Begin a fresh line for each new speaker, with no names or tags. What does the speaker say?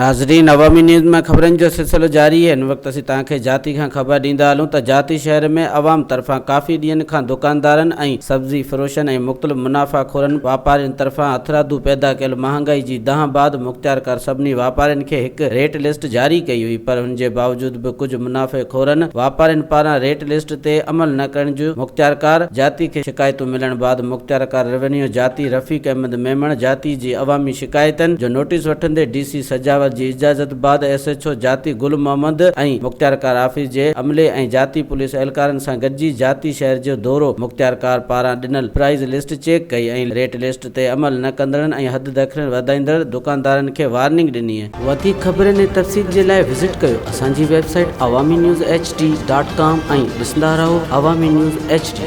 ناظرين عوامي نيوز ۾ خبرن جو سلسلو جاري آهي هن وقت اسين توهان کي جاتي کان خبر ڏيندا هلون ته جاتي شهر ۾ عوام طرفان ڪافي ڏينهن کان دڪاندارن ۽ سبزي فروشن ۽ مختلف منافع خورن واپارين طرفان هٿرادو پيدا ڪيل مهانگائي جي دانهن بعد مختيارڪار سڀني واپارين کي هڪ ريٽ لسٽ جاري ڪئي هئي پر ان جي باوجود به ڪجهه منافع خورن واپارين پاران ريٽ لسٽ تي عمل نه ڪرڻ جون مختيارڪار جاتي کي شڪايتون ملڻ بعد مختيارڪار روينيو جاتي رفيق احمد ميمڻ جاتي جي عوامي شڪايتن جو نوٽيس وٺندي ڊي سي سجاول جي اجازت بعد ايس ايڇ او جاتي گل محمد ۽ مختيارڪار آفيس جي عملي ۽ جاتي پوليس اهلڪارن سان گڏجي جاتي شهر جو دورو مختيارڪار پاران ڏنل پرائيز لسٽ چيڪ ڪئي ۽ ريٽ لسٽ تي عمل نه ڪندڙن ۽ حد دخلين وڌائيندڙ دڪاندارن کي وارننگ ڏني. وڌيڪ خبرن ۽ تفصيل جي لاء وزٽ ڪيو اسان جي website Awami news H D dot com ۽ ڏسندا رهو عوامي نيوز ايڇ ڊي.